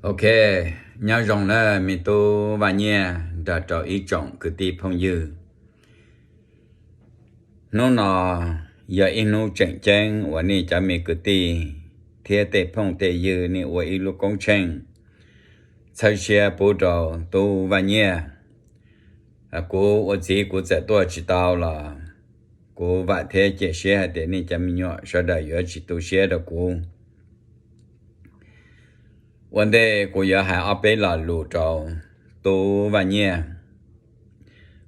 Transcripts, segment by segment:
Ok, nyob zoo na me tub Vaj Nyiaj nrog rau ib tsoom kwv tij phooj ywg. Hnub no yog ib hnub tseem ceeb uas nej cov me kwv tij thiab tej phooj tej ywg nej ua ib lub koob tsheej txhawb siab pub rau tub Vaj Nyiaj. Kuv ua txiv kuv txawm tuaj tsis tau los kuv vam thiab cia siab hais tias nej cov me nyuam sawv daws yuav tsis tu siab rau kuv. Ua ntej kuv yuav hais ob peb lo lus rau tub Vaj Nyiaj.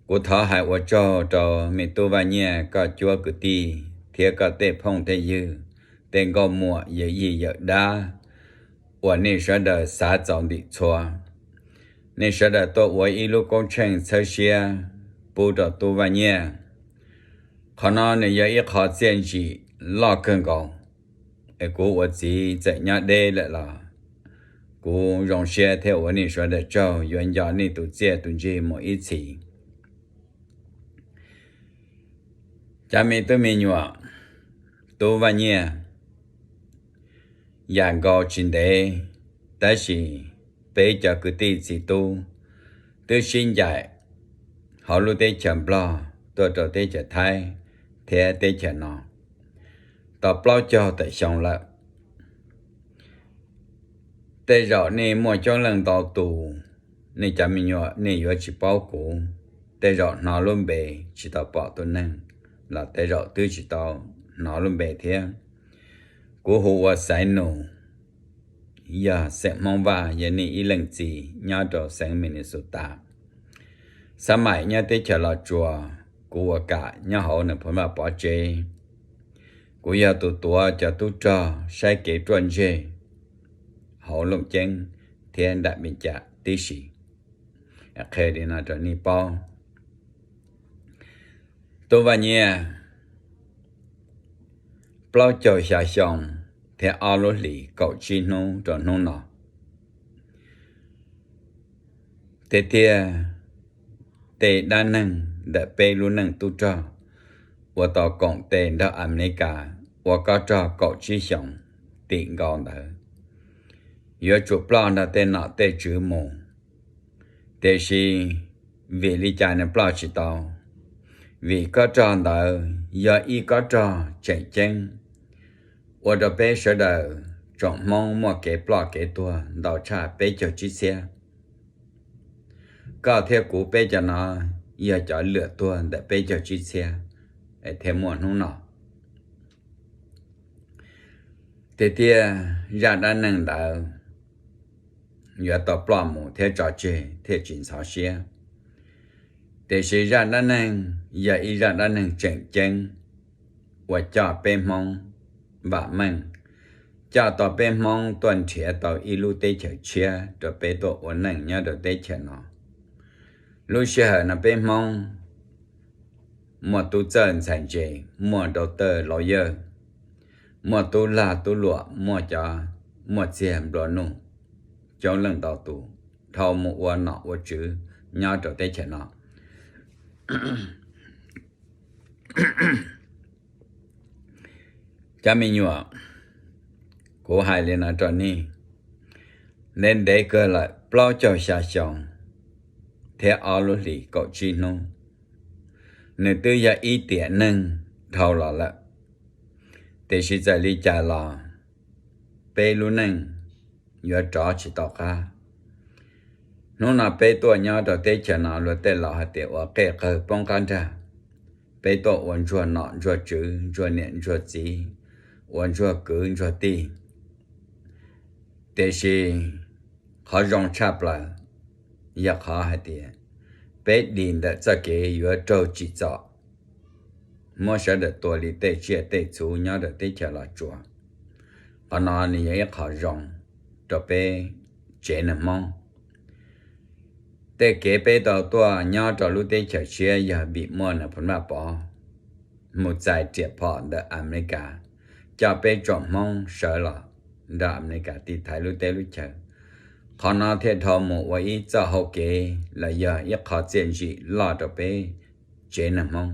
Kuv thov hais ua tsaug rau me tub Vaj Nyiaj koj cuab kwv tij thiab koj tej phooj tej ywg, tej nkauj muam yawm yij yawm dab uas nej sawv daws xav txaus ntim txhua. Nej sawv daws tuaj ua ib lub koob tsheej txhawb siab pub rau tub Vaj Nyiaj. Qhov no nws yog ib qho txiaj ntsim loj kawg nkaus, es kuv ua txiv txawm nyob deb lawm los kuv zoo siab thiab ua nej sawv daws tsaug, yuav nco nej tus txiaj tus ntsig mus ib txhis. Cov me tub me nyuam, tub Vaj Nyiaj yam nkaus tsis ntev, tab sis peb cov kwv tij txiv tub twb sib ncaim hauv lub teb chaws Nplog tuaj rau teb chaws Thaib thiab teb chaws no tau plaub caug tawm xyoo lawm. Tej zaum nej muaj coob leej ntau tus, nej cov me nyuam nej yuav tsis paub kuv, tej zaum hnov lub npe tsis tau pom tus neeg, los tej zaum twb tsis tau hnov lub npe thiab. Kuv hu ua Xaiv Nus, yog xeem Hmoob Vaj, yog nej ib leej txiv nyob rau xeev Minnesota. Xab maim nyob teb chaws Los Tsuas, kuv ua kam nyob hauv Nais Phoo Vaj Pov tsev. Kuv yog tus tuav cov tub rog saib kev ruaj ntseg hauv Looj Ceeb thiab nram Npeej Cas tib si. Qhia li no rau nej paub. Tub Vaj Nyiaj, plaub caug xya xyoo thiab ob lub hlis kaum tsib hnub rau hnub no, tiag tiag tej dab neeg ntawm peb lub neej tub rog uas tau koom tes nrog Amelikas ua kob rog kaum tsib xyoos tim nkaus ntawd, yuav tsum ploj nrog tej nom tej tswv mus. Tiam sis vim li cas nws ploj tsis tau? Vim kob rog ntawd yog ib kob rog tseem ceeb, ua rau peb sawv daws tsoom Hmoob muaj kev ploj kev tuag ntau tshaj peb caug tsib txhiab. Koj thiab kuv peb cov no yog cov lwm tuag ntawm peb caug tsib txhiab thiaj muaj hnub no. Tiag tiag zaj dab neeg ntawd yuav tau ploj mus thiab tso tseg thiaj tsis ntxhov siab. Tiam sis zaj dab neeg yog ib zaj dab neeg tseem ceeb uas coj peb Hmoob vam meej, coj tau peb Hmoob tuaj nrhiav tau ib lub teb chaws tshiab rau peb tuaj ua neej nyob rau teb chaws no. Lub sij hawm no peb Hmoob muaj tub txawj ntxhais ntse, muaj doctor lawyer, muaj tub lag tub luam, muaj cov muaj txiag nplua nuj, coob leej ntau tus dhau mus ua nom ua tswv nyob rau teb chaws no. Cov me nyuam, kuv hais li no rau nej, ntev ntev kawg lawm plaub caug xya xyoo thiab ob lub hlis kaum tsib hnub, nws twb yog ib tiam neeg dhau los lawm. Tiam sis txawm li cas los peb lub neej yuav rov tsis tau qab. Hnub no peb tuaj nyob rau teb chaws no luag tej laus hais tias ua qej qawg poob qab nrag. Peb tuaj ua ntsuag nom ntsuag tswv, ntsuag niam ntsuag txiv, ua ntsuag kwv ntsuag tij. Tiam sis qhov zoo tshaj plaws yog qhov hais tias peb dim ntawm txoj kev yuav raug tsim txom, muab sawv daws tua li tej tsiaj tej txhu nyob rau teb chaws Los Tsuas. Qhov no nws yog ib qho zoo rau peb tsev neeg Hmoob. Tej kev peb tau tuaj nyob rau lub teb chaws tshiab yog vim muaj Nais Phoo Vaj Pov mus txais riam phom ntawm Amelikas, coj peb tsoom Hmoob sawv los nrog Amelikas tiv thaiv lub teb lub chaws. Qhov no thiaj dhau mus ua ib txoj hau kev los yog ib qho txiaj ntsim loj rau peb tsev neeg Hmoob.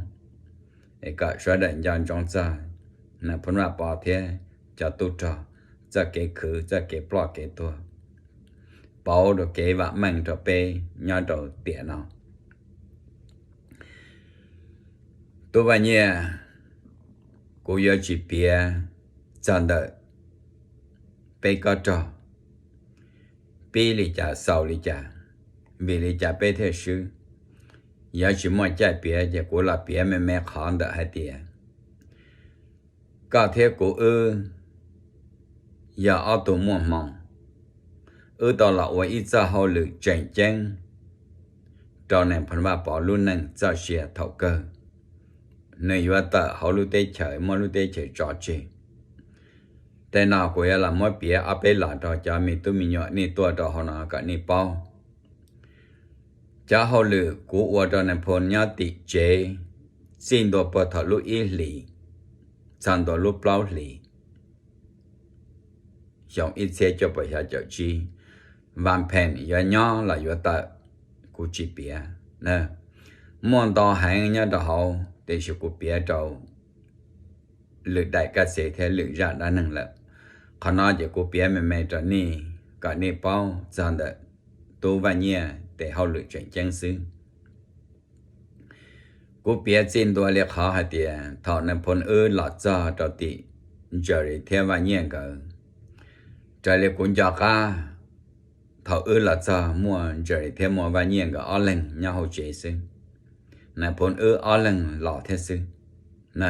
Es kom sawv daws nco ntsoov txog Nais Phoo Vaj Pov thiab cov tub rog txoj kev khwv, txoj kev ploj kev tuag. pauv rau kev vam meej rau peb nyob rau tiam no. Tub Vaj Nyiaj, kuv yuav tsis piav txog ntawm peb kob rog pib li cas xaus li cas, vim li cas peb thiaj swb. Yuav tsis muaj caij piav ces kuv los piav me me qhov ntawm hais tias koj thiab kuv wb yog ob tug muaj hmoo, wb tau los ua ib txoj hauj lwm tseem ceeb rau Nais Phoo Vaj Pov lub neej txoj sia thaum kawg nws yuav tawm hauv lub teb chaws, muab lub teb chaws tso tseg. Tej no kuv yuav los muab piav ob peb los rau cov me tub me nyuam nej tuaj rau hauv no kom nej paub. Cov hauj lwm kuv ua rau Nais Phoo nyob tim tsev txij ntua puag thaum lub ib hlis txog ntua lub plaub hlis xyoo ib txhiab cuaj puas xya caum tsib, Vam Pheem yuav nyob los yuav tawm, kuv tsis piav. Muaj ntau heev nyob rau hauv tiam sis kuv piav rau lwm daim kaj txev thiab lwm zaj dab neeg lawm. Qhov no ces kuv piav me me rau nej kom nej paub txog ntawm Tub Vaj Nyiaj tes hauj lwm tseem ceeb xwb. Kuv piav txij ntua li qhov hais tias thaum Nais Phoo wb los txog rau tim Ntsaws Ris thiab Vaj Nyiaj nkawd, raws li kuv nco qab, thaum wb los txog muaj Ntsaws Ris thiab muaj Vaj Nyiaj nkawd ob leeg nyob hauv tsev xwb, Nais Phoo wb ob leeg los thiab xwb na.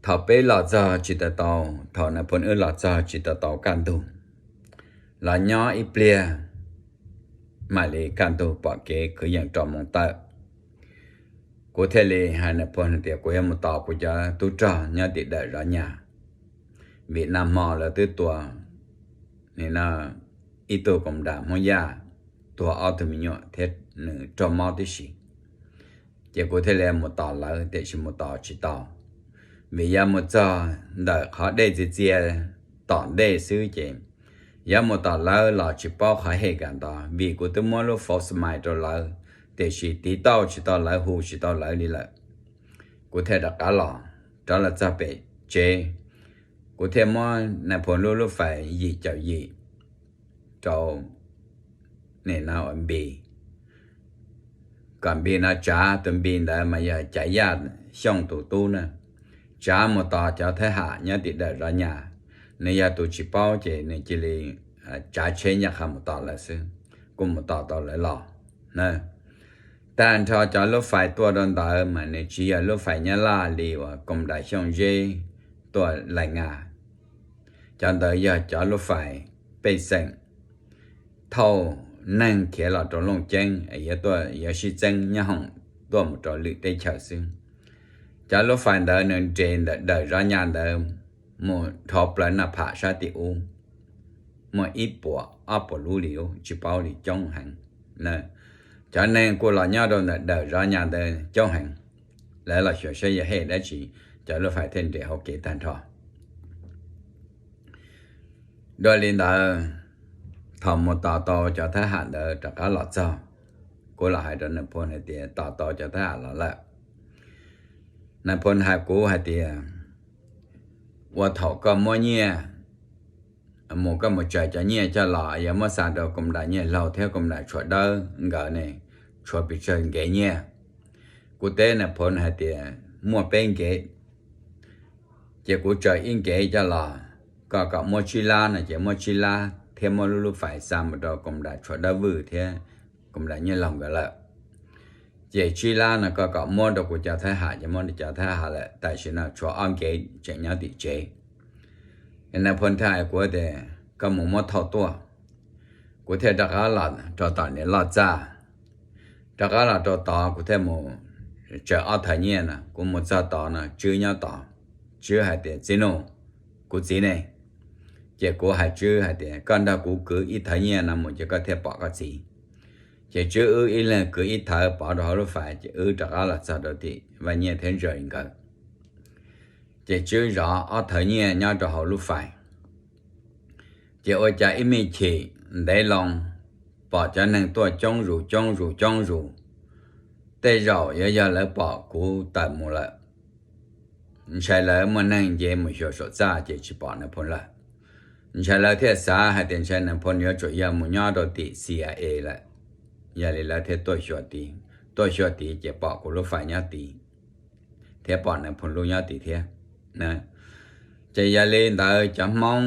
Thaum peb los txog tsis tau tau, thaum Nais Phoo wb los txog tsis tau tau kaj ntug, los nyob ib pliag mam li kaj ntug pom kev kwv yees rau moo tawm. Kuv thiaj li hais Nais Phoo hais tias kuv yuav mus tos kuv cov tub rog nyob tim Dawm Zov Nyas, vim nag hmo lawv twb tua ib tug koom dam Hmoob Yaj, tuag ob tug me nyuam thiab nws raug mob tib si. Ces kuv thiaj li mus tos lawv tiam sis mus tos tsis tau, vim yog mus txog ntawm qhov dej txias txias tom ntej xwb ces yog mus tom lawv los tsis paub qhov hem kam ntog, vim kuv twb muab lub fauv smais rau lawv tiam sis tiv tauj tsis tau lawv, hu tsis tau lawv li lawm. Kuv thiaj rov qab los, rov los txog pem tsev, kuv thiaj muab Nais Phoo lub lub fais yim caum yim rau nim no uas Npis, kom Npis no tsav, tus Npis ntawd mas yog Cav Yaj Xyooj tus tub na, tsav mus tos cov thawj ham nyob tim Dawm Zov Nyas. Nws yog tus tsis paub ces nws cia li tsav tsheb ncaj qha mus tos lawv xwb, kuj mus tos tau lawv los na. Tag nrho cov lub fais tuaj rau ntawd mas nws tsis yog lub fais Nyab Laj li uas koom dam Xyooj Zeb tuaj Lais Nyas. Cov ntawd yog cov lub fais pej xeem thauj neeg khiav los rau Looj Ceeb, yuav sib txeeb nyob hoom tuaj mus rau lwm teb chaws xwb. Cov lub fais ntawd nws nres ntawm Dawm Zov Nyas ntawd mus dhau plaws Naj Pham sab tim ub, muaj ib puas ob puas lub li, tsis paub li, coob heev. Cov neeg kuj los nyob rau ntawm Dawm Zov Nyas ntawd coob heev, lawv los xyuas saib yog hem dab tsi, cov lub fais thiaj nres hauv kev tag nrho. Dua li ntawd, thaum mus tos tau cov thab ham ntawd rov qab los txog, kuv los hais rau Nais Phoo hais tias tos tau cov thab ham los lawm. Nais Phoo hais kuv hais tias, ua thaum koj muab nyiaj, mus koj mus tsaws cov nyiaj coj los, yog muab xa rau koom dam Nyiaj Laug thiab koom dam Tshuas Dawb nkawd ne, tshuav pes tsawg nkev nyiaj? Kuv teb Nais Phoo hais tias muaj peb nkev, ces kuv tsaws ib nkev coj los, koj kom muab tsib lab no ces muab tsib lab thiab muab lub lub fais xa mus rau koom dam Tshuas Dawb Vwj thiab koom dam Nyiaj Laug nkawd lawm. Ces tsib lab no koj kom muab rau kuv cov thab ham ces muab rau cov thab ham lawm, tam sim no tshuav ob nkev tseem nyob tim tsev. Nais Phoo thiaj hais kuv tias koj mus muab thauj tuaj. Kuv thiaj rov qab los rau tom niam loj txaj, rov qab los rau tod kuv thiaj mus tsaws ob thawv nyiaj no. Kuv mus txog tod no Tswb nyob tod. Tswb hais tias, txiv nus, kuv txiv ne? Ces kuv hais Tswb hais tias koj nrog kuv kwv ib thawv nyiaj no mus ces koj thiaj pom koj txiv. Ces Tswb wb ib leeg kwv ib thawv pov rau hauv lub fais ces wb rov qab los txog rau tim Vaj Nyiaj thiab Ntsaws Ris nkawd. Ces Tswb zov ob thawv nyiaj nyob rau hauv lub fais. Ces ua cas ib me chim ntev loo pom cov neeg tuaj coob zus coob zus coob zus, tej zaum yuav yog lawv pom kuv tawm mus lawm. Ntshai lawv muaj neeg nce mus xyuas saum txaj ces tsis pom Nais Phoo lawm. Ntshai lawv thiaj xav hais tias ntshai Nais Phoo yuav tsum yog mus nyob rau tim C I A lawm. Yog li lawv thiaj tuaj xyuas tid, tuaj xyuas tid ces pom kuv lub fais nyob tid, thiab pom Nais Phoo lub nyob tid thiab. Ces yog li ntawd cov Hmoob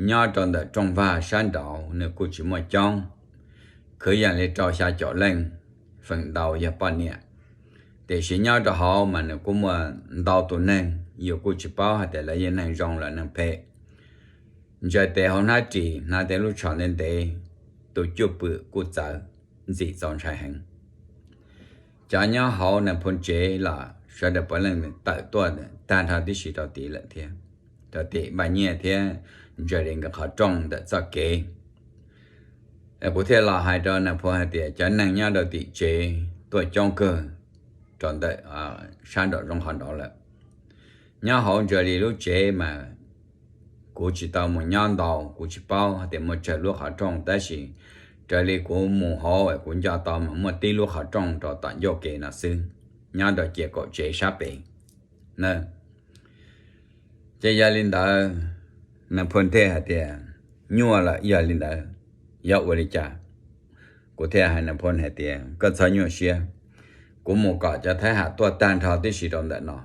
nyob rau ntawm rooj vag sab nraud nws kuj tsis muaj coob, kwv yees li rau xya caum leej, feem ntau yog poj niam. Tiam sis nyob rau hauv mas nws kuj muaj ntau tus neeg, yus kuj tsis paub hais tias lawv yog neeg zoo los neeg phem. Ntsaws tes hauv hnab ris, hnav tej lub tsho ntev ntev, tus cwj pwm kuj txawv, ntxim txaus ntshai heev. Cov nyob hauv Nais Phoo tsev los sawv daws puav leej tawm tuaj tag nrho tib si rau tid lawm thiab, rau tim Vaj Nyiaj thiab Ntsaws Lis nkawd qhov rooj ntawm txoj kev. Kuv thiaj los hais rau Nais Phoo hais tias cov neeg nyob rau tim tsev tuaj coob kawg rau ntawm sab nraum zoov qhov nraud lawm. Nyob hauv Ntsaws Lis lub tsev mas kuv tsis tau mus nyob ntau, kuv tsis paub hais tias muaj tsawg lub qhov rooj, tab sis raws li kuv mus hauv kuv nco tau mas muaj tib lub qhov rooj rau tom ncauj ke no xwb, nyob rau cia kaum tsev sab pem na. Ces yog li ntawd, Nais Phoo thiaj hais tias, nyuaj lawm, yog li ntawd yuav ua li cas? Kuv thiaj hais Nais Phoo hais tias koj txhob nyuaj siab, kuv mus kom cov Thaib Ham tuaj tag nrho tib si rau ntawm no.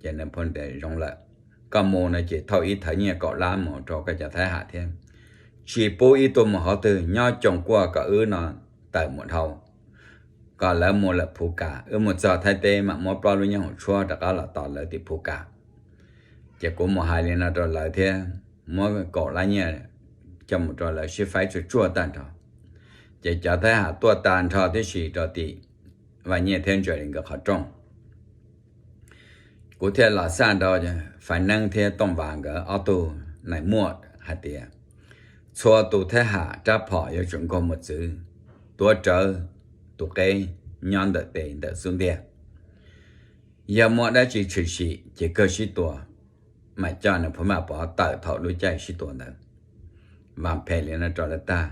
Ces Nais Phoo tias zoo lawm, koj mus no ces thauj ib thawv nyiaj kaum lab mus rau koj cov Thaib Ham thiab, tsis pub ib tug mus qhov twg, nyob coom kuaj kom wb no tawm mus dhau, kom lawv mus lawm Phuv Kas, wb mus txog Thaib teb mam muab plaub lub nyob hoom tshuab rov qab los tos lawv tim Phuv Kas. Ces kuv mus hais li no rau lawv thiab muab kaum lab nyiaj coj mus rau lawv sib faib tsuaj tsuaj tag nrho. Ces cov Thaib Ham tuaj tag nrho tib si rau tim Vaj Nyiaj thiab Ntsaws Lis nkawd qhov rooj. Kuv thiaj los xaj rau Faiv Neeb thiab Tooj Vas nkawd ob tug nais muaj hais tias, txhua tus Thaib Ham rab phom yuav tsum nkaug mus txwv, tuav rawv tus qeb nyob ntawm tes ntawm xub ntiag. Yog muaj dab tsi tshwm sim ces kawg sib tua, mam coj Nais Phoo Vaj Pov tawm thaum lub caij sib tua ntawd. Vam phem li no rau lawv tag,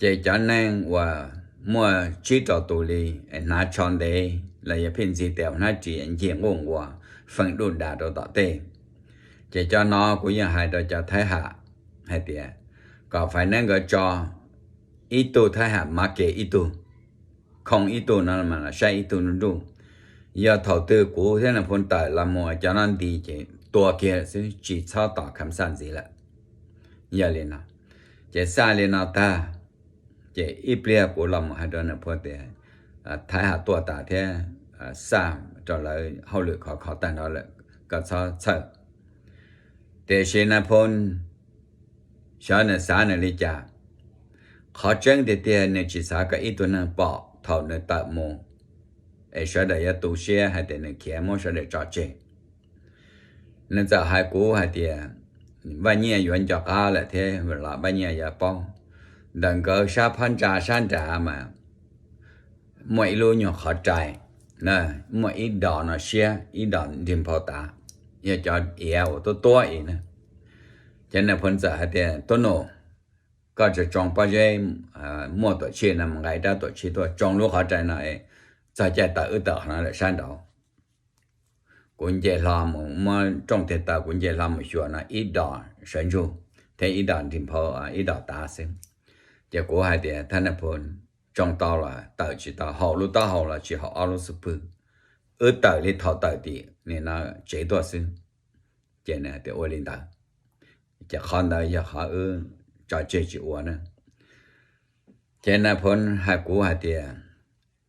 ces cov neeg uas muaj tsib rau tus li hnav tsho ntev los yog pheej ntxig tes hnab ris ncig nquj nquas feem duj das rau tom tej. Ces cov no kuv yeej hais rau cov Thaib Ham hais tias kom Faiv Neeb nkawd tso ib tug Thaib Ham mav ke ib tug, khoo ib tug no mas los saib ib tug nruj nruj. Yog thaum twg kuv thiab Nais Phoo tawm los mus cov no nti ces tua kiag xwb, tsis txhob tos kham xaj ntxiv lawm. Yog li no, ces xaj li no tag, ces ib pliag kuv los mus hais rau Nais Phoo tias, Thaib Ham tuaj tas thiab, xaj rau lawv hauj lwm khov kho tag nrho lawm, koj txhob txhawj. Tiam sis Nais Phoo xyov nws xav nws li cas. Qhov tseeb tiag tiag nws tsis xav kom ib tug neeg pom thaum nws tawm mus, es sawv daws yuav tu siab hais tias nws khiav muab sawv daws tso tseg. Nws txawm hais kuv hais tias, Vaj Nyiaj yuav nco qab lawm thiab los Vaj Nyiaj yuav paub. Ntawm nkawd sab phab ntsa sab nrad mas muaj ib lub nyuag qhov rais, muaj ib dos no siab, ib dos nrig nphau tav, yog cov iav uas tuab tuab i na. Ces Nais Phoo txawm hais tias, Tub num, koj tsa tsoo pob zeb muaj tuam tshij no mus nqa ib rab tuam tshij tuaj tsoo lub qhov rais no, txog caij tawm wb tawm qhov no lawm sab nraud. Kuv nce hlo mus muab rooj tig taw, kuv nce hlo mus xyuas no ib dos sawv ntsug thiab ib dos nrig nphau, ib dos tav xwb. Ces kuv hais tias, Thab Nais Phoo, tsoo tau los tawm tsis tau, haum lub taub hau los tsis haum ob lub xub pwg. Wb tawm li thaum tawm tim nim no tsev tuaj xwb. Ces nws hais tias ua li ntawd, ces qhov ntawd yog qhov wb tso tseg tsis ua na. Ces Nais Phoo hais kuv hais tias,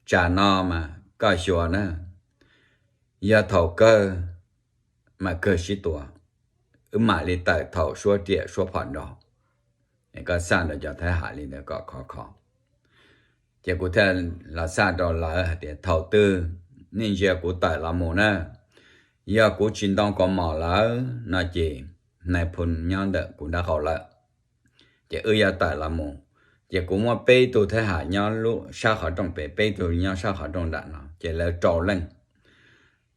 Tsam no mas koj xyuas na, yog thaum kawg mas kawg sib tua, wb mam li tawm thaum suab riam suab phom nrog. Koj xaj rau cov Thaib Ham li ntawd kom khov kho. Ces kuv thiaj los xaj rau lawv hais tias, Thaum twg nej ntsia kuv tawm los mus na, yog kuv tsis ntoo kaus mom lawm no ces Nais Phoo nyob ntawm kuv nraub qaum lawm. Ces wb yuav tawm los mus, ces kuv muab peb tug Thaib Ham nyob lub sab qhov rooj pem, peb tug nyob sab qhov rooj nram no, ces lawv rau leej.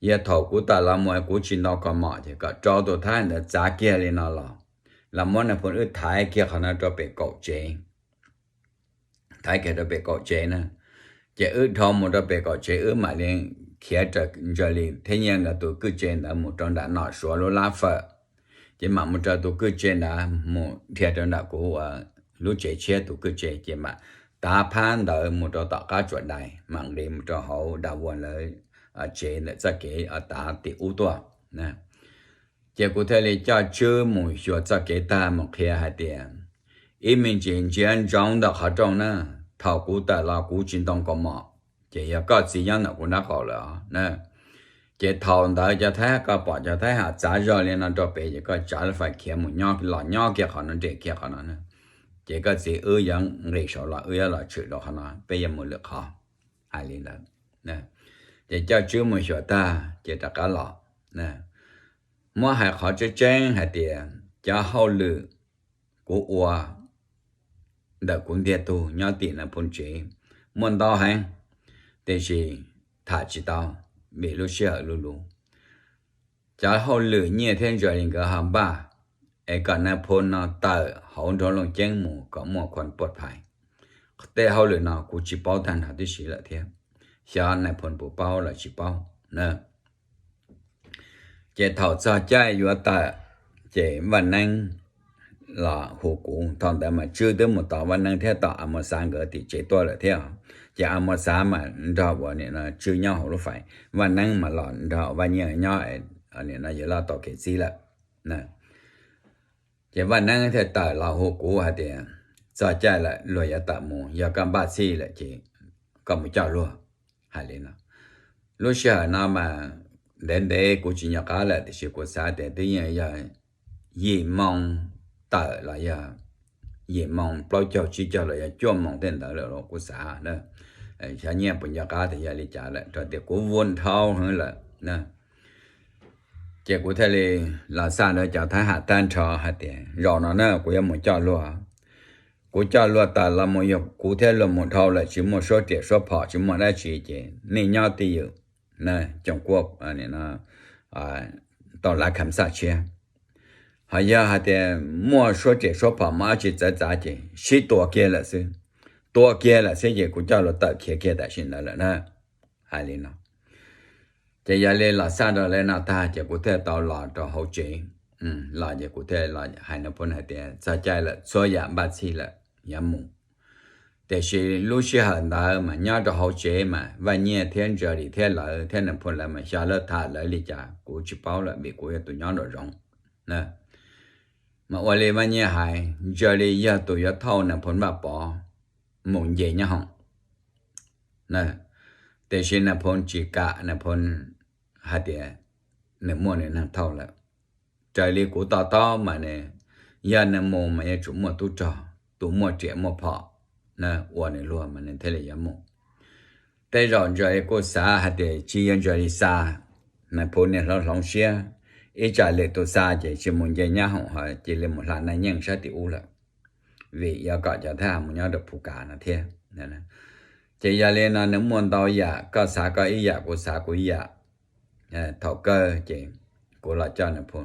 Yog thaum kuv tawm los mus kuv tsis ntoo kaus mom ces kom rau tus Thaib ntawd txav kiag li no los, los muab Nais Phoo wb thaiv kiag qhov no rau pem kaum tsev, thaiv kiag rau pem kaum tsev na. Ces wb dhau mus rau pem kaum tsev, wb mam li khiav raws Ntsaws Lis thiab Nyiaj nkawd tus kwj tsev ntawd mus rau nram Nom Suav lub lab fawm. Ces mam mus rau tus kwj tse ntawd, mus dhia rau nram kuv lub tsev tshiab tus kwj tse, ces mam tav phab ntawd mus rau tom qab tsuas dais, mam nqis mus rau hauv da vua lawv tsev ntawm txoj kev tav tim ub tuaj. Ces kuv thiaj li coj Tswb mus xyuas txoj kev tag mus qhia hais tias, ib me ntsis ntsia ntsoov ntawm qhov rooj na, thaum kuv tawm los kuv tsis ntoo kaus mom, ces yog koj txiv nyob ntawm kuv nraub qaum lawm os na. Ces thaum ntawd cov Thaib, koj pom cov Thaib Ham txav zog li no rau pem ces koj tsav lub fais khiav mus nyob los nyob kiag qhov no, nres kiag qhov no na. Ces koj txiv wb yuav nqis saud los wb yuav los tshwm rau qhov no, peb yuav mus lwm qhov. Hais li ntawd, ces coj Tswb mus xyuas tag ces rov qab los. Muab hais qhov tseeb tseeb hais tias cov hauj lwm kuv ua ntawm kuv ntiag tug nyob tim Nais Phoo tsev muaj ntau heev, tiam sis tham tsis tau vim lub sij hawm luv luv. Cov hauj lwm Nyiaj thiab Ntsa Lis nkawd ho npaj es kom Nais Phoo no tawm hauv nroog Looj Ceeb mus kom muaj khuam puaj phais. Tej hauj lwm no kuv tsis paub tag nrho tib si lawm thiab, xyov Nais Phoo puas paub los tsis paub na. Ces thaum txog caij yuav tawm, ces Vaj Neeb los hu kuv. Thaum ntawd mas Tswb twb mus tos Vaj Neeb thiab tos A Muas Xav nkawd tim tsev tuaj lawm thiab. Ces A Muas Xav mas nrog uas nim no Tswb nyob hauv lub fais, Vaj Neeb mas los nrog Vaj Nyiaj nyob, nim no yawg loj tau kev txib lawm. Ces Vaj Neeb thiaj tawm los hu kuv hais tias, txog caij lawm, luag yuav tawm mus, yog koj npaj txhij lawm ces koj mus coj luag. Hais li no, lub sij hawm no mas ntev ntev kuv tsis nco qab lawm, tiam sis kuv xav tias twb yeej yog yim moo tawm los yog yim moo plaub caug tsib caug los yog cuaj moo tej ntawd lawm los kuv xav na. Xyov Nyiaj puas nco qab tias yog li cas lawm, rau tias kuv vuag dhau heev lawm. Ces kuv thiaj li los xaj rau cov Thaib Ham tag nrho hais tias, zaum no na kuv yuav mus coj luag. Kuv coj luag tawm los mus yog kuv thiab luag mus dhau lawm, tsis muaj suab riam suab phom, tsis muaj dab tsi, ces nej nyob twj ywm, Coom Kuaj tau lav kham xaj tshiab. Ho yog hais tias muaj suab riam suab phom, muaj dab tsi txawv txav ces sib tua kiag lawm xwb. Tua kiag lawm xwb ces kuv coj luag tawm khiav kiag tam sim ntawd lawm na. Hais li no, ces yog li los xaj rau li no tag ces kuv thiaj tau los rau hauv tsev. Los ces kuv thiaj los hais Nais Phoo hais tias txog caij lawm, txhua yam npaj txhij lawm, yuav mus. Tiam sis lub sij hawm ntawd mas nyob rau hauv tsev mas Vaj Nyiaj thiab Ntsa Lis thiab lawv thiab Nais Phoo lawv mas xyov lawv tham lawv li cas kuv tsis paub lawm vim kuv yog tus nyob nraum zoov na. Mas ua li Vaj Nyiaj hais, Ntsa Lis yog tus yuav thauj Nais Phoo Vaj Pov mus nce nyab hoom. Tiam sis Nais Phoo tsis kam, Nais Phoo hais tias nws muaj nws neeg thauj lawm. Raws li kuv to taub mas nws, yog nws mus mas yuav tsum muaj tub rog, tus muaj riam muaj phom na, ua nws luag mas nws thiaj li yuav mus. Tej zaum Ntsa Lis kuj xav hais tias tsis yog Ntsa Lis xa, Nais Phoo niaj hloov hloov siab, ib tsam lwm tus xa ces tsis mus nce nyab hoom ho cia li mus hla Naj Nyeej sab tim ub lawm, vim yuav kom cov Thaib Ham mus nyob rau Phu Kas no thiab. Ces yog li no nws muaj ntau yam, koj xav koj ib yam, kuv xav kuv ib yam. Thaum kawg ces kuv los coj Nais Phoo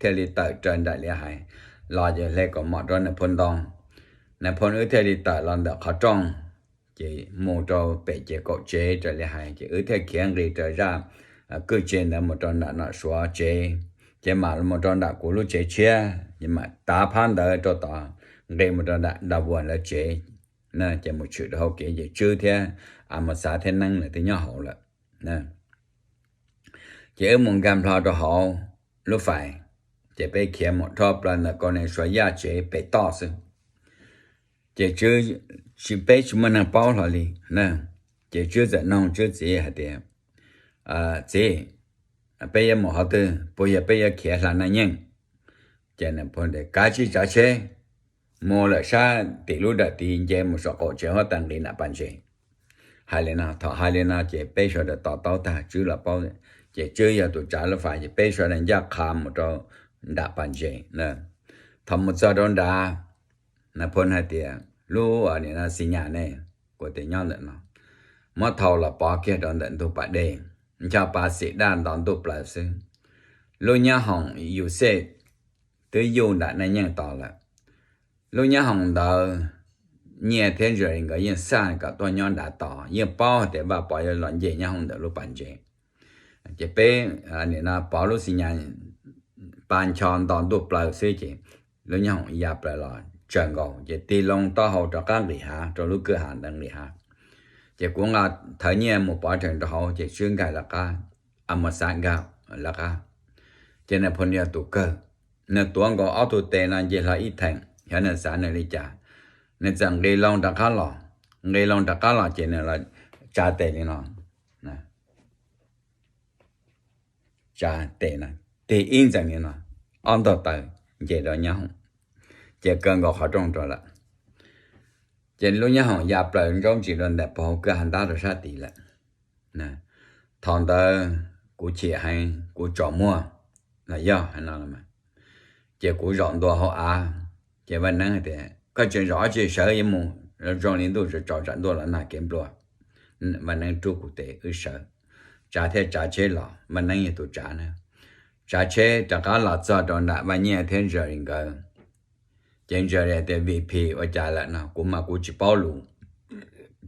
thiaj li tawm raws nraim li hais, los ces hle kaus mom rau Nais Phoo ntoo. Nais Phoo wb thiaj li tawm los ntawm qhov rooj, ces mus rau pem ces kaum tsev raws li hais, ces wb thiaj khiav nqis raws zaj kwj tse ntawd mus rau nram Nom Suav tsev, ces mam mus rau nram kuv lub tsev tshiab, ces mam tav phab ntawd rau tod, nqis mus rau nram Da Vuas lawv tsev, ces mus tshwm rau hauv kev ces Tswb thiab A Mus Xav thiab Neeb lawv twb nyob hauv lawm. Ces wb mus nkag nplho rau hauv lub fais, ces peb khiav mus dhau plaws ntawm Kaus Nees Suav Yaj tsev pem toj xwb. Ces Tswb, tsis, peb tsis muaj neeg paub hlo li na. Ces Tswb txawm noog Tswb txiv hais tias, txiv, peb yuav mus qhov twg, puas yog peb yuav khiav hla Naj Nyeej? Ces Nais Phoo tias kav tsij tsav tsheb, mus lawm sab tim lub dawm tid nce mus saum qaum tsev huab tais nqis nram pas ntses. Hais li no, thaum hais li no ces peb sawv daws to taub tag, Tswb los paub, ces Tswb yog tus tsav lub fais, ces peb sawv daws ncaj qha mus rau nram pas ntses. Thaum mus txog rau nrad, Nais Phoo hais tias lub nim no xi nyas ne, kuv tias nyob ntawm no, muab thau los pov kiag rau ntawm ntug pas dej, ncho pa xim daj nto ntuj plaws xwb. Lub nyab hoom Yus Xej twb yuj nram Naj Nyeej tos lawm. Lub nyab hoom ntawd Nyiaj thiab Ntsa Lis nkawd yeej xaj kom tuaj nyob nrad tos, yeej paub hais tias Vaj Pov yuav los nce nyab hoom ntawm lub pas ntses. Ces peb nim no pov lub xi nyas pa ncho nto ntuj plaws xwb ces lub nyoob hoom ya plaws los tsawg nkaus ces tig loo taub hau rov qab nqis hav rau lub kwj ha ntawd nqis hav. Ces kuv nqa thawv nyiaj mus pov rhees rau hauv ces swb nkag lawv qab, a mus xav nkag lawv qab. Ces nws phu yog tus kawg, nws tuav nkaus ob tug tes no nce hlo ib theem, xyov nws xav nws li cas, nws txawm nqis loo rov qab los, nqis loo rov qab los ces nws los tsa tes li no, tsa tes no, tig ib ntxees li no, ob ntog taw nce rau nyoob hoom, ces kaw nkaus qhov rooj rau lawm. Ces lub nyoob hoom ya plaws ntsaub ntsis rau ntawm pov hauv kwj ha ntab rau sab tid lawm. Thaum ntawd kuv chim heev kuv tsaus muag los yog hais no los mas, ces kuv zaum ntua hauv av, ces Vaj Neeb hais tias koj tseem zaum dab tsi sawv yuav mus, zoo li ntuj tsaus tsam ntuj los nag kev nplua. Vaj Neeb rub kuv tes wb sawv, tsav thiaj tsav tsheb los, Vaj Neeb yog tus tsav na. Tsav tsheb rov qab los txog rau nram Vaj Nyiaj thiab Ntsa Lis nkawd. Ces Ntsa Lis tias V P ua cas lawm no, kuv mas kuv tsis paub lus.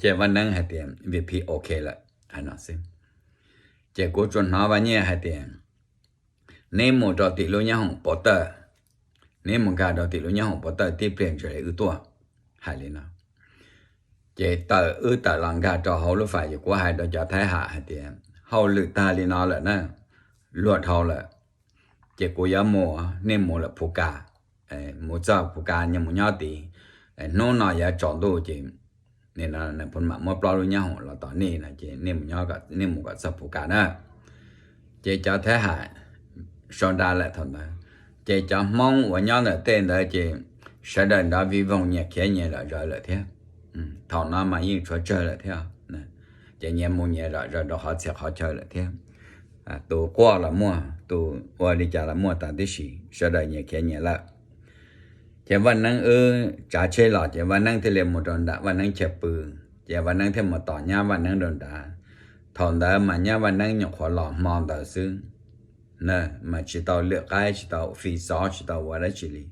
Ces Vaj Neeb hais tias V P ok lawm, hais no xwb. Ces kuv tsuas hnov Vaj Nyiaj hais tias neb mus rau tim lub nyoob hoom pov tawj, neb mus nkag rau tim lub nyoob hoom pov tawj tib pliag Ntsa Lis wb tuaj, hais li no. Ces tawm wb tawm los nkag rau hauv lub fais ces kuv hais rau cov Thaib Ham hais tias hauj lwm tag li no lawm na, luag dhau lawm, ces kuv yuav mus, nej mus lawm Phu Kas, mus txog Phu Kas nyias mus nyob tid, hnub no yuav tsaus ntuj ces nws phu mam muab plaub lub nyoob hoom los tos nej no ces nej mus kom txog Phu Kas na. Ces cov Thaib Ham sau nra lawm thaum ntawd, ces cov Hmoob uas nyob ntawm tej ntawd ces sawv daws nrov vij voog nyias khiav nyias zom zaws lawm thiab. Thaum no mas yeej tshuav tsawg lawm thiab, ces nyias mus nyias zom zaws rau qhov txhia qhov chaw lawm thiab. Tus quaj los muaj, tus ua li cas los muaj tas tib si, sawv daws nyias khiav nyias lawm. Ces Vaj Neeb wb tsav tsheb los ces Vaj Neeb thiaj li mus rau nram Vaj Neeb chaw pw, ces Vaj Neeb thiaj mus tos nyab Vaj Neeb rau nrad. Thaum ntawd mas nyab Vaj Neeb nyuam qhuav los hmo ntawd xwb, mas tsis tau lwm qaib, tsis tau fi xov, tsis tau ua dab tsi li,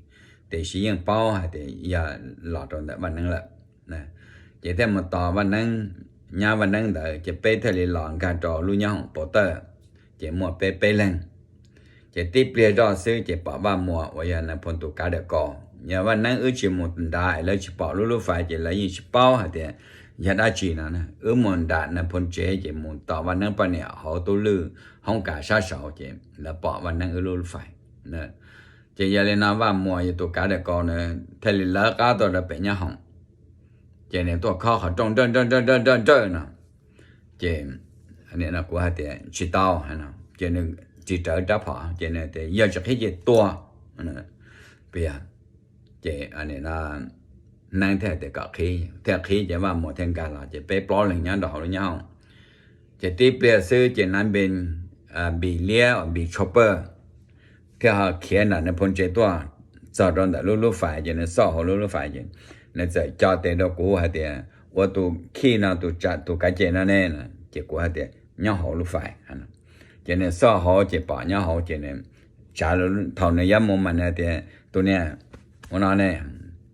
tiam sis yeej paub hais tias yog los rau ntawm Vaj Neeb lawm. Ces thiaj mus tos Vaj Neeb, nyab Vaj Neeb ntawd ces peb thiaj li los nkag rau lub nyoob hoom pov tawj, ces muaj peb peb leeg. Ces tib pliag zoj xwb ces pom Vaj Muas uas yog nais phoo tus kav dawm kaus, yog Vaj Neeb wb tsis mus nrad es lawv tsis pom lub lub fais ces lawv yeej tsis paub hais tias yog dab tsi no. Wb mus nram nais phoo tsev ces mus tos Vaj Neeb poj niam hauv tub lwj hoob kas sab saud ces lawv pom Vaj Neeb wb lub lub fais. Ces yog li no Vaj Muas yog tus kav dawm kaus na, thiaj li lawv qab tuaj rau pem nyoob hoom, ces nws tuaj khob qhov rooj nrawj nrawj nrawj nrawj nrawj no. Ces kuv hais tias tsis tau, ces nws tsis rawv rab phom ces nws tias yog tsis qhib ces tua. Ces Neeb thiaj tias kom qhib, thiaj qhib ces Vaj Muas thiaj nkag los ces peb plaub leeg nyob rau hauv lub nyoob hoom. Ces tib pliag xwb ces nav npe, npis liab npis tshua pawg thiaj ho khiav nram nws phooj tsev tuaj txog rau ntawm lub lub fais ces nws xauj hauv lub lub fais ces nws txawm co tes rau kuv hais tias ua tus khij no tus kav cem no ne, ces kuv hais tias nyob hauv lub fais. Ces nws xauj hauv ces pom nyob hauv ces nws tsav, thaum nws yuav mus mas nws tias tus niag ua no ne,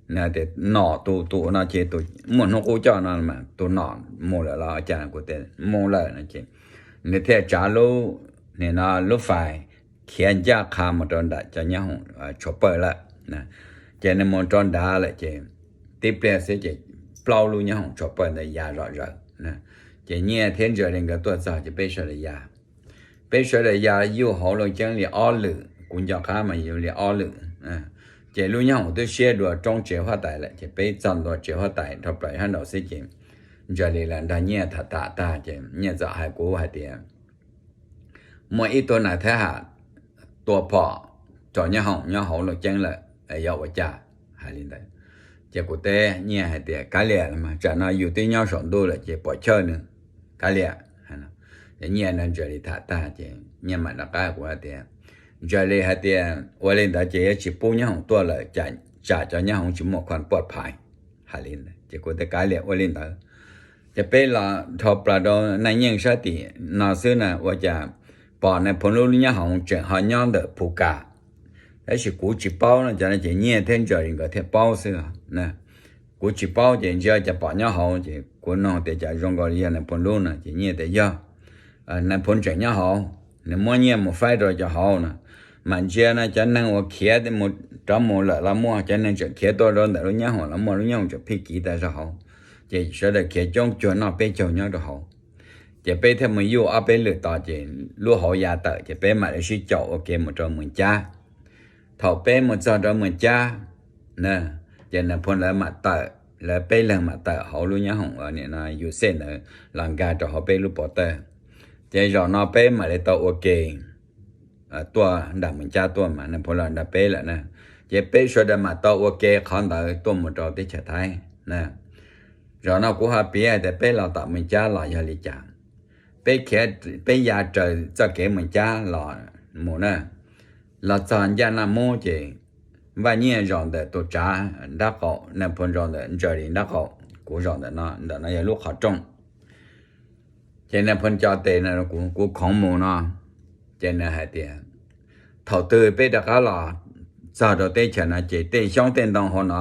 nws tias nom tus tus ua no ces tus muaj hnub qub coj no mas tus nom mus lawm los cas, kuv tias mus lawm no ces nws thiaj tsav lub, nim no lub fais khiav ncaj qha mus rau nram cov nyoob hoom tshua pawg lawm. Ces nws mus rau nrad lawm ces tib pliag xwb ces plaub lub nyoob hoom tshua pawg ntawd ya zom zaws. Ces Nyiaj thiab Ntsa Lis nkawd tuaj txog ces peb sawv daws ya, peb sawv daws ya yuj hauv Looj Ceeb li ob lwm, kuv nco qab mas yuav li ob lwm. Ces lub nyoob hoom twb siab dua roob tsev huab tais lawm ces peb txog ntua tsev huab tais dhau plaws sab nraud xwb ces Ntsa Lis los nrog Nyiaj tham tham tag ces Nyiaj txawm hais kuv hais tias muaj ib tug nas thab ham tua phom rau nyoob hoom nyob hauv Looj Ceeb lawm, yuav ua cas, hais li ntawd. Ces kuv teb Nyiaj hais tias kav liam los mas, tsam no yus twb nyob saum ntuj lawm ces pom chawj nws, kav liam. Nyiaj nrog Ntsa Lis tham tag ces Nyiaj mam rov qab kuv hais tias, Ntsa Lis hais tias ua li ntawd ces yuav tsis pub nyoob hoom tuaj lawm, tsam cov nyoob hoom tsis muaj khuam puaj phais, hais li ntawd ces kuv tias kav liam ua li ntawd. Ces peb los dhau plaws rau Naj Nyeej sab tim no xwb na ua cas pom nais phoo lub nyoob hoom tseem ho nyob ntawm Phu Kas. Tab sis kuv tsis paub no, cov no ces Nyiaj thiab Ntsa Lis nkawd thiaj paub xwb. Kuv tsis paub ces ntsia cas pom nyob hauv ces kuv nug tias cas zoo nkaus li yog nais phoo lub no ces Nyiaj tias yog, nais phoo tseem nyob hauv, nws muab nyiaj mus faib rau cov hauv no. Mam ntsia no cov neeg uas khiav mus rov mus lawm los muaj, cov neeg tseem khiav tuaj rau ntawm lub nyob hoom los muaj, lub nyob hoom tseem phij kiv tas zog hauv. Ces sawv daws khiav coob cuag noj peb caug nyob rau hauv. Ces peb thiaj mus yuj ob peb lwm tos ces lub hauv ya tawm ces peb mam li sib caum ua ke mus rau Moos Cab. Thaum peb mus txog rau Moos Cab, ces Nais Phoo lawv mam tawm, lawv peb leeg mam tawm hauv lub nyob hoom uas nim no yus xej ntawd los nkag rau hauv peb lub pov tawj. Ces zaum no peb mam li tau ua ke tuaj nram Moos Cab tuaj mas Nais Phoo los nrog peb lawm na. Ces peb sawv daws mam tau ua ke qhov ntawd tuaj mus rau teb chaws Thaib na. Zaum no kuv ho piav hais tias peb los tom Moos Cab los yog li cas. Peb khiav, peb ya raws txoj kev Moos Cab los mus na, los txog ncaj Naj Mub ces Vaj Nyiaj zaum ntawm tus tsav nraub qaum, Nais Phoo zaum ntawm Ntsaws Lis nraub qaum, kuv zaum ntawm no, ntawm no yog lub qhov rooj. Ces Nais Phoo co tes no, kuv khoov mus no, ces nws hais tias thaum twg peb rov qab los txog rau teb chaws no ces tej xyoob tej ntoo hauv no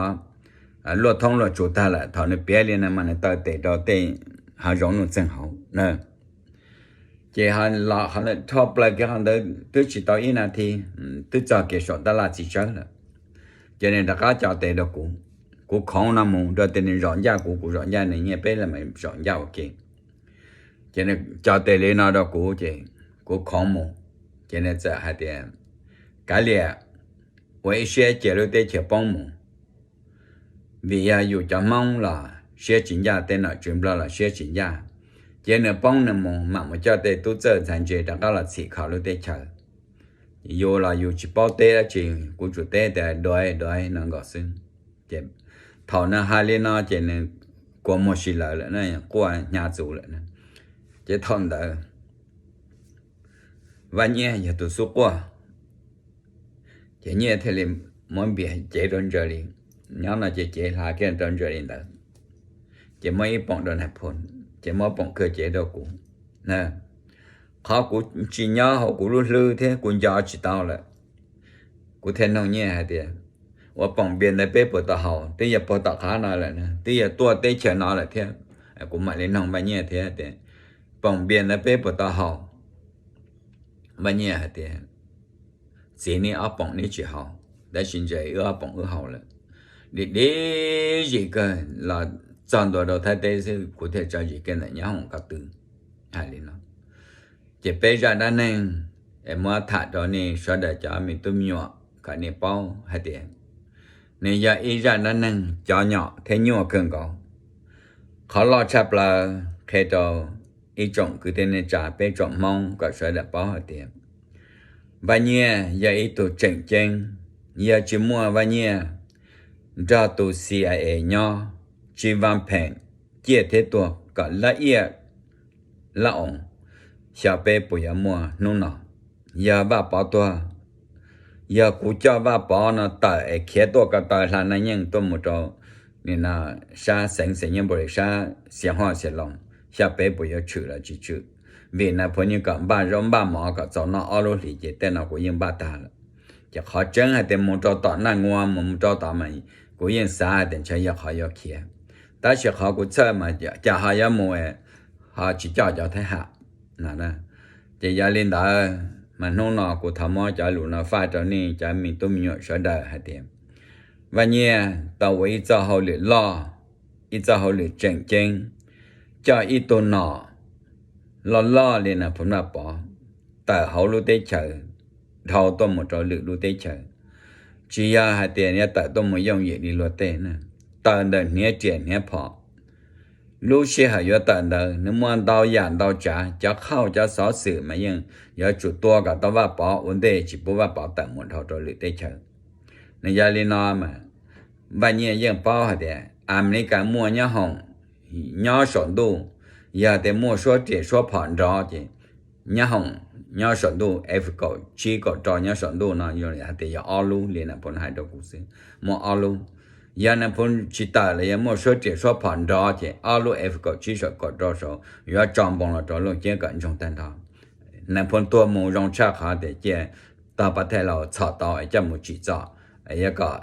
luaj thoob luaj tsuas tag lawm. Thaum nws piav li no mas nws taw tes rau tej hav zoov nuj txeeg hauv na. Ces los qhov ntawd rho plaws kiag qhov ntawd twb tsis tau ib nas this, twb txog kiag saum tab laj txiv tsawb lawm. Ces nws rov qab co tes rau kuv, kuv khoov no mus rau tias nws zaum ncaj kuv, kuv zaum ncaj nws, nyiaj peb los zaum ncaj ua ke. Ces nws co tes li no rau kuv ces kuv khoov mus. Ces nws txawm hais tias, kav liam, ua ib siab cia lub teb chaws poob mus, vim yog yus cov Hmoob los siab tsis ncaj, tej nom tswv Nplog los siab tsis ncaj. Cia nws poob nws mus, mam mus coj tej tub txawj ntxhais ntse rov qab los txhim kho lub teb chaws. Yus los yus tsis paub teb dab tsi, kuv tsuas teb tias duav duav no nkaus xwb. Ces thaum nws hais li no ces nws kua muag si lawv lawm, quaj hnyav txuv lawm na. Ces thaum ntawd Vaj Nyiaj yog tus xub quaj, ces Nyiaj thiaj li muab npias cev rau Ntsaws Lis, nyob no ces cev hla kiag rau Ntsaws Lis ntawd, ces muab ib poom rau Nais Phoo, ces muab poom kawg cev rau kuv. Qhov kuv tsis nyob hauv kuv lub hlwb thiab kuv nco tsis tau lawm, kuv thiaj nug Nyiaj hais tias, ua poom npias ntawd peb puas tau haus? Twb yog puag tom qab no lawm, twb yog tuaj teb chaws no lawm thiab. Kuv mam li nug Vaj Nyiaj thiab tias, poom npias ntawd peb puas tau haus? Vaj Nyiaj hais tias, txiv, neb ob poom neb tsis haus, tab sis Ntsaws Lis wb ob poom wb haus lawm. Dim dim zim kawg los txog ntua rau Thaib teb xwb kuv thiaj tso zis kiag ntawm nyob hoom ko tw. Hais li no, ces peb zaj dab neeg es muab tham rau nej sawv daws cov me tub me nyuam kom nej paub hais tias nws yog ib zaj dab neeg cov nyom thiab nyuaj kawg nkaus. Qhov loj tshaj plaws qhia rau ib tsoom kwv tij neej tsa peb tsoom Hmoob kom sawv daws paub hais tias Vaj Nyiaj yog ib tug tseem ceeb. Yog tsis muaj Vaj Nyiaj nrog tus C I A nyob, tsis vaj pheem ciaj thiab tuag kom lab iaj lab oos, xyov peb puas yuav muaj hnub no. Yog Vaj Pov tuag, yog kuv coj Vaj Pov no tawm es khiav tuaj ko taw hla Naj Yeej tuaj mus rau nim no sab xeev Xais Nyab Npu Lis, sab Xiav Huaj Xiav Loos, xyov peb puas yuav tshwm los tsis tshwm. Vim Nais Phoo yeej kom npaj zaub npaj mov kom txaus noj ob lub hlis ces tej no kuv yeej npaj tag lawm. Ces qhov tseeb hais tias mus rau tom Naj Ngua, mus mus rau tom mas kuv yeej xav hais tias ntshe yog qhov yuav khiav, tab sis qhov kuv txhawj mas cas ho yuav mus ho tsis coj cov Thaib Ham no. Ces yog li ntawd mas hnub no kuv thov muab cov lus no faj rau nej cov me tub me nyuam sawv daws hais tias Vaj Nyiaj tau ua ib txoj hauj lwm loj, ib txoj hauj lwm tseem ceeb, coj ib tug nom loj loj li Nais Phoo Vaj Pov tawm hauv lub teb chaws dhau tuaj mus rau lwm lub teb chaws. Tsis yog hais tias yuav tawm tuaj mus yooj yim li luag tej na, tawm ntawm hniav riam hniav phom. Lub sij hawm yuav tawm ntawd nws muaj ntau yam ntau tsav, cov qhauj cov xov xwm mas yeej yuav tsum tua kom tau Vaj Pov ua ntej tsis pub Vaj Pov tawm mus dhau rau lwm teb chaws. Nws yog li no mas Vaj Nyiaj yeej paub hais tias Amelikas muaj nyob hoom nyob saum ntuj, yog tias muaj suab riam suab phom nrov ces nyob hoom nyob saum ntuj, F kaum tsib kaum rau nyob saum ntuj no hais tias yog ob lub li Nais Phoo hais rau kuv xwb, muaj ob lub. Yog Nais Phoo tsis tawm los yog muaj suab riam suab phom nrov ces ob lub F kaum tsib saum kaum rau saud yuav tso npoo los rau Looj Ceeb kom ntsoog tag nrho. Nais Phoo tuag mus zoo tshaj qhov tias cia tog Pab Thaij Laus txhom tau es coj mus tsim txom, es yuav kom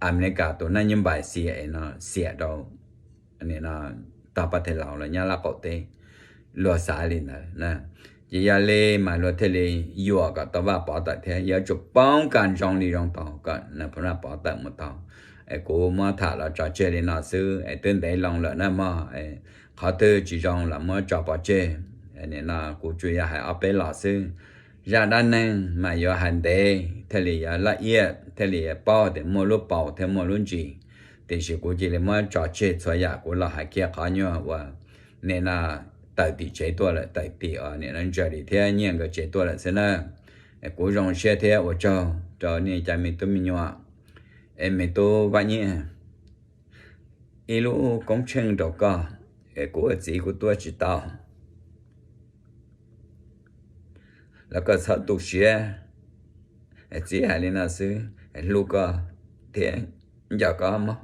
Amelikas tus nab nyob npais xia es no xiam rau tog Pab Thaij Laus los nyob Laj Qaum teb. Luag xav li ntawd. Ces yog li mas luag thiaj li yuam kom tau Vaj Pov tawm thiab, yuav tsum poob kas zoo li zoo tau kom Nais Phoo Vaj Pov tawm mus tau. Es kuv muab tham los tso tseg li no xwb es twb ntev loo lawm na mog. Qhov twg tsis zoo los muab tso pov tseg. Nim no kuv tsuas yog hais ob peb los xwb. Zaj dab neeg mas yuav hais ntev thiaj li yuav laj iab thiaj li yuav paub tias muaj lub paus thiab muaj lub ntsis. Tiam sis kuv cia li muab tso tseg txhua yam, kuv los hais kiag qhov nyuag uas nim no tawm tim tsev tuaj lawm, tawm tim uas nim no Ntsaws Lis thiab Nyiaj nkawd tsev tuaj lawm xwb na. Kuv zoo siab thiab ua tsaug rau nej cov me tub me nyuam, es me tub Vaj Nyiaj ib lub koob tsheej rau koj, es kuv ua txiv kuv tuaj tsis tau los koj txhob tu siab. Txiv hais li no xwb, hlub koj thiab nco koj mog.